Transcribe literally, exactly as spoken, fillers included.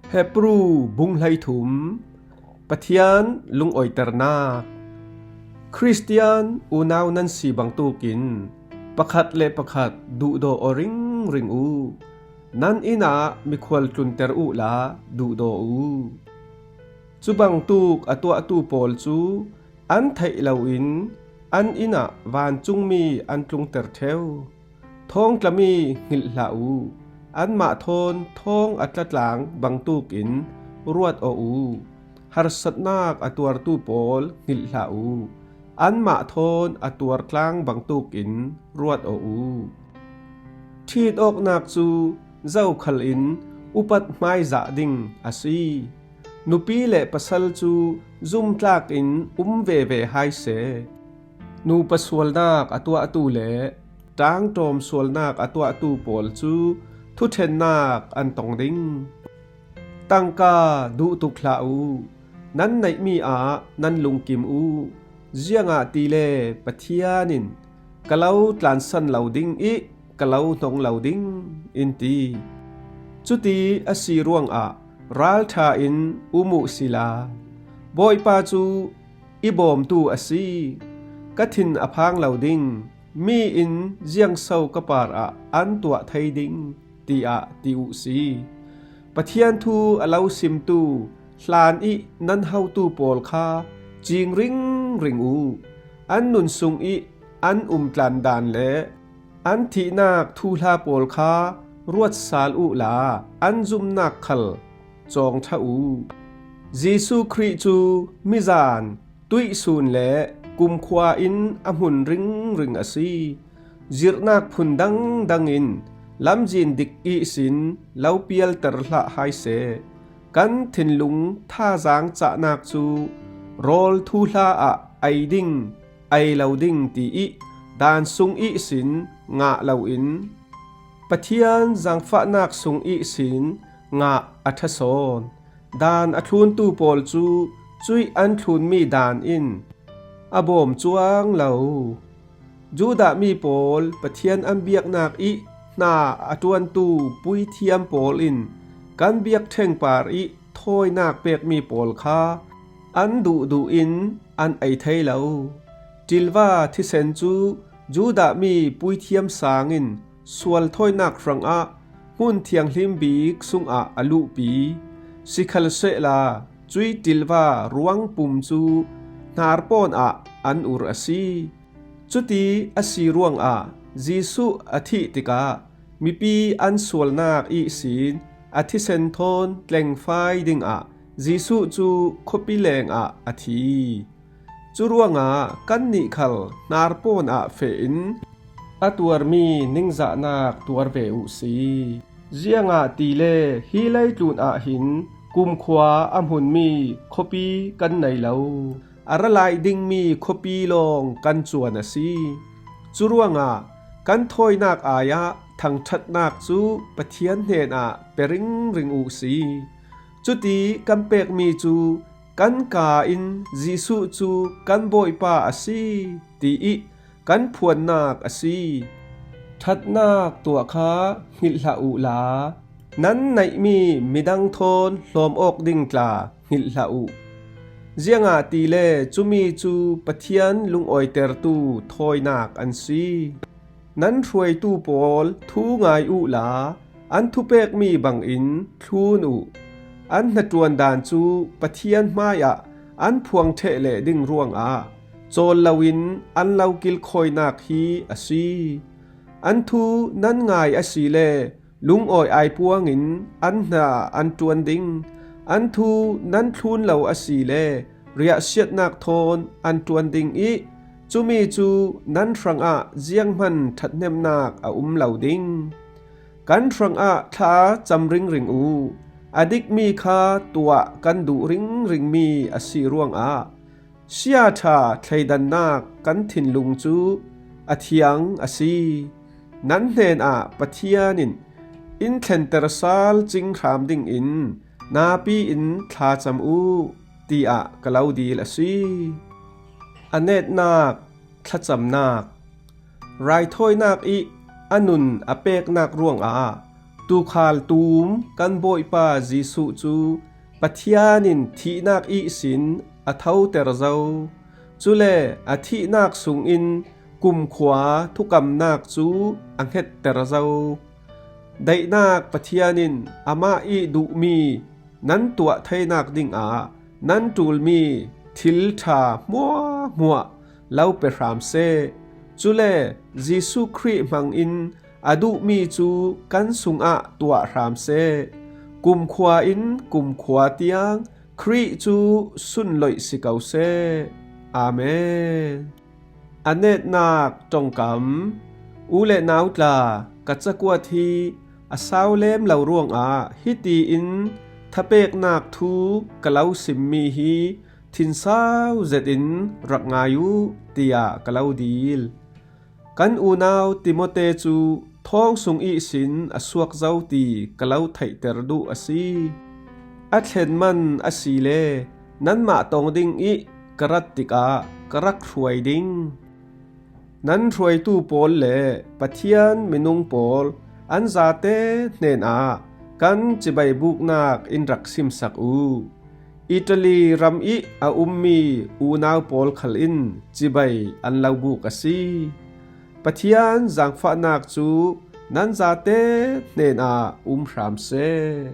Hebru bung hleithum. Pathian lungawiternak. Khristian unau nan si bangtukin pakhat le pakhat duhdaw aw ringring uh. Nan innah mikhual tlunter uhla duhdaw uh. Cubangtuk a tuahtu pawl cu an theih loin an innah vancungmi an tlungter ṭheu. Thawngtlami hngilh hlah uh. Anmah thawn thawng a tlatlang bangtukin ruat aw uh. Harsatnak a tuartu pawl hngilh hlah uh. Anmah thawn a tuartlang bangtukin ruat aw uh. Ṭhit awknak cu zokhal in upat hmaizah ding a si. Nupi le pasal cu zumtlakin um veve hai seh. Nupa sualnak a tuahtu le ṭangṭawm sualnak a tuahtu pawl cu thuṭhennak an tong ding. Tangka duhtuk hlah uh. Nan neihmi ah nan lungkim uh. Ziangahtile Pathian in, "Ka lo tlansan lo ding ih ka lo hnong lo ding," in ti. Cuti a si ruangah ralṭha in um uh sila, Bawipa cu i bawmtu a si. Ka thin a phang lo ding. Mi in ziangso ka parah an tuah thei ding, tiah ti uh si. Pathian thu a lo simtu hlan ih nan hotu pawl kha cing ringring uh. An nun sung ih an umtlan dan le an thihnak thuhla pawl kha ruatsal uhla an zumnak khal cawng ṭha uh. Jesuh Khrih cu mizan, tuihsun le kumkhua in a hmun ringring a si. Zirhnak phun dangdang in lamzin dik ihsin lo pialter hlah hai seh. Kan thinlung thazaang cahnak cu rawl thuhla ah ei ding, ei lo ding ti ih dan sung ihsin ngah loin Pathian zaangfahnak sung ihsin ngah a ṭha sawn. Dan a thluntu pawl cu cuih an thlunmi dan in a bawm cuang lo. Judah mi pawl Pathian an biaknak ih hna a ṭuantu puithiam pawl in kan biakṭheng par ih thawinak pekmi pawl kha an duhduh in an ei thei lo. Ṭilva thisen cu Judah mi puithiam sang in sual thawinak hrangah hmun thianghlim bik sungah a luhpi. Sikhalsehla cuih ṭilva ruangpum cu hnarpawn ah an ur a si. Cuti a si ruangah Jesuh a thih tikah mipi an sualnak ihsin a thisen thawn tlengfai dingah Jesuh cu khuapi lengah a thi. Cu ruangah kannih khal hnarpawn ah feh in a tuarmi ningzahnak tuar ve uh si. Ziangahtile hi leitlun ah hin kumkhua a hmunmi khuapi kan nei lo. A ra lai dingmi khuapi lawng kan cuan a si. Cu ruangah kan thawinak ai-ah thangṭhatnak cu Pathian hnenah pe ringring uh si. Cuti kan pekmi cu kan kaa in Jesuh cu kan Bawipa a si, ti ih kan phuannak a si. Ṭhatnak tuah kha hngilh hlah uhla, nan neihmi midang thawn hlawm awk ding tla hngilh hlah uh. Ziangahtile cumi cu Pathian lungawitertu thawinak an si. Nan hruaitu pawl thu ngai uhla, an thupekmi bangin thlun uh. An hnaṭuan dan cu Pathian hmaiah an phuang ṭheh leh ding ruangah cawl loin an lo kilkhawinak hi a si. An thu nan ngai asile lungawi aipuangin an hna an ṭuan ding. An thu nan thlun lo asile riahsiatnak thawn an ṭuan ding ih cumi cu nan hrangah zianghman ṭhathnemnak a um lo ding. Kan hrangah thla cam ringring uh. A dikmi kha tuah kan duh ringringmi a si ruangah siaṭha thleidannak kan thinlung cu a thiang a si. Nan hnenah Pathian in in thlenter sal cing hram dingin napi in thla cam uh, tiah ka lo dil a si. A netnak, thlacamnak. Raithawinak ih a nun a peknak ruangah Tuukhal tum kan Bawipa Jesuh cu Pathian in thihnak ihsin a thoter zo. Cule a thihnak sungin kumkhua thukamnak cu a hngetter zo. Daihnak Pathian in amah ih duhmi nan tuah theinak dingah nan ṭulmi thil ṭha hmuahhmuah lo pe hram seh. Cule Jesuh Khrih hmangin a duhmi cu kan sungah tuah hram seh. Kumkhua in kumkhua tiang Khrih cu sunloih si ko seh. Amen. A netnak ṭongkam. U le nau tla, ka cakuat hi a sau lem lo ruangah hiti in thapeknak thu ka lo simmi hi thinsau zetin rak ngai uh, tiah ka lo dil. Kan unau Timote cu thawng sung ihsin a suak zo ti ka lo theihter duh a si. A thlen man a si le nanmah tong ding ih ka rat tikah ka rak hruai ding. Nan hruaitu pawl le Pathian minung pawl an zate hnenah kan cibai buknak in rak simsak uh. Italy ram ih a ummi unau pawl khal in cibai an lo buk a si. Pathian zaangfahnak cu nan zate hnenah um hram seh.